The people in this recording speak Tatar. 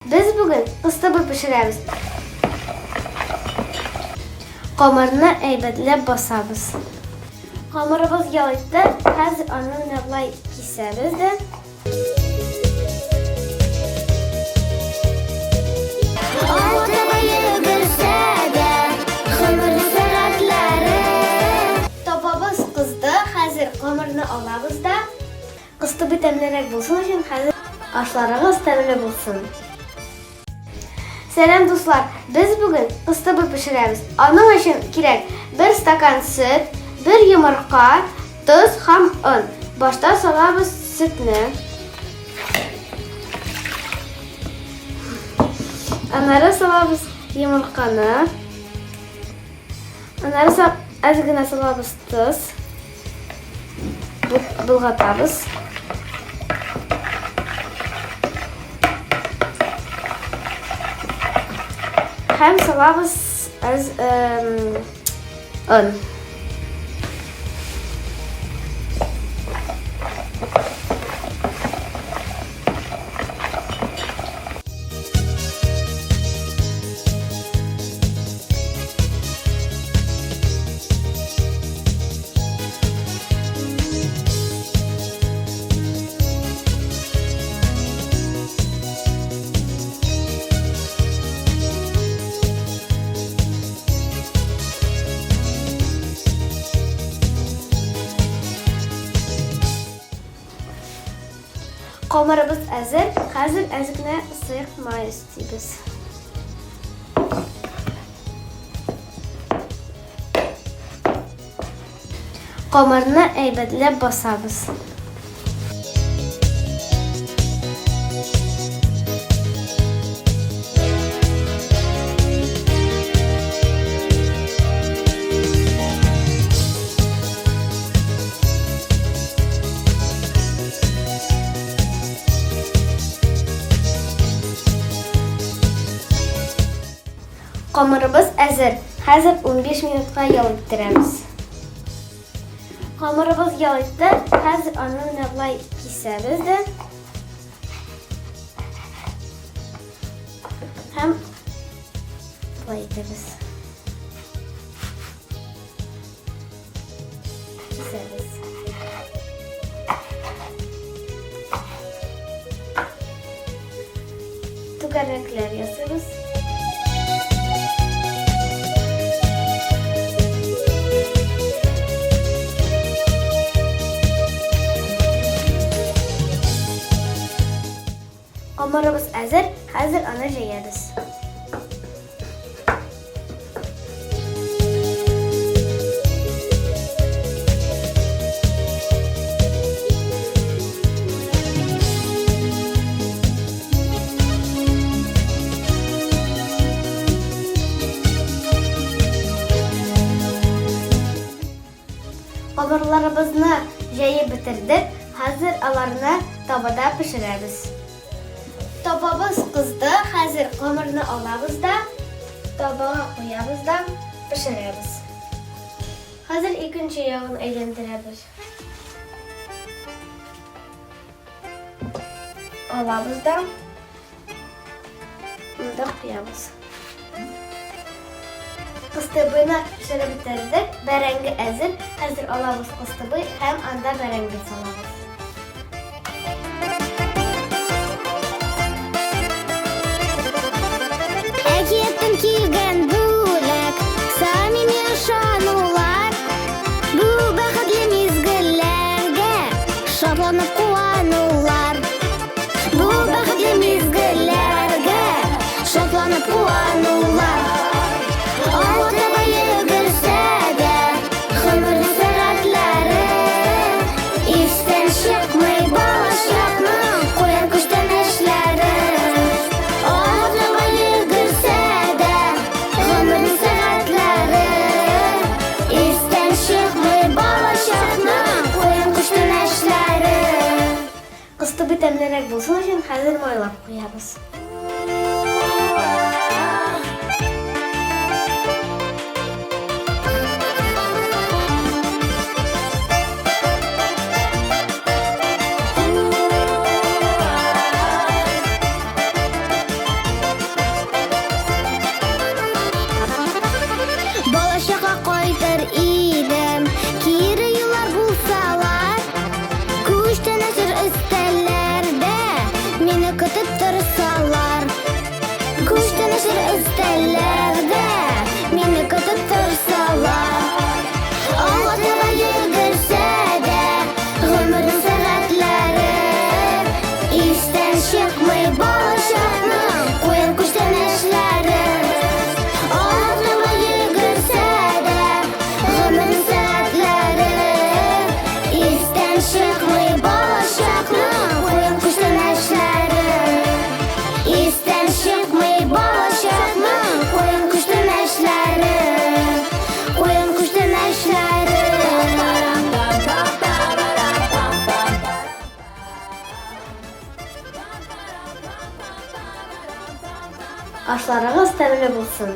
Без бүген кыстыбый пешерәбез. Камырны әйбәтләп басабыз. Камырыбыз ял итте, хәзер аны менә болай кисәбез дә. Табабыз кызды, хәзер камырны алабыз да. Кыстыбый тәмлерәк булсын өчен хәзер ашларыгыз тәмле булсын. Сәлам, дуслар! Без бүген кыстыбый пешерәбез. Аның өчен кирәк бер стакан сөт, бер йомырка, тоз һәм он. Башта салабыз сөтне. Аннары салабыз йомырканы. Аннары әз генә салабыз тоз. Болгатабыз. Һәм салабыз әз он. Камырыбыз әзер, хәзер әз генә сыек май өстибез. Камырны әйбәтләп басабыз. Камырыбыз әзер. Хәзер 15 минутка ял иттерәбез. Камырыбыз ял итте. Хәзер аны менә болай кисәбез дә. Һәм болай итәбез. Кисәбез. Түгәрәкләр ясыйбыз. Камырыбыз әзер, хәзер аны җәябез. Камырларыбызны җәеп бетердек, хәзер аларны табада пешерәбез. Табабыз кызды, хәзер камырны алабыз да, табага куябыз да пешерәбез. Хәзер икенче ягын әйләндерәбез. Алабыз да монда куябыз. Кыстыбыйны пешереп бетердек, бәрәңге әзер. Хәзер алабыз кыстыбый һәм анда бәрәңге салабыз. Әкияттән килгән бүләк, самими ышанулар. Бу бәхетле мизгелләргә шатланып куанулар. Бу бәхетле мизгелләргә шатланып куанулар. Алга таба йөгерсә дә, гомер сәгатьләре истән чыкмый балачакның куян күчтәнәчләре. Алга таба йөгерсә дә, гомер сәгатьләре истән чыкмый балачакның куян күчтәнәчләре. Кыстыбый тәмлерәк булсын өчен хәзер майлап куябыз. Ашларыгыз тәмле булсын!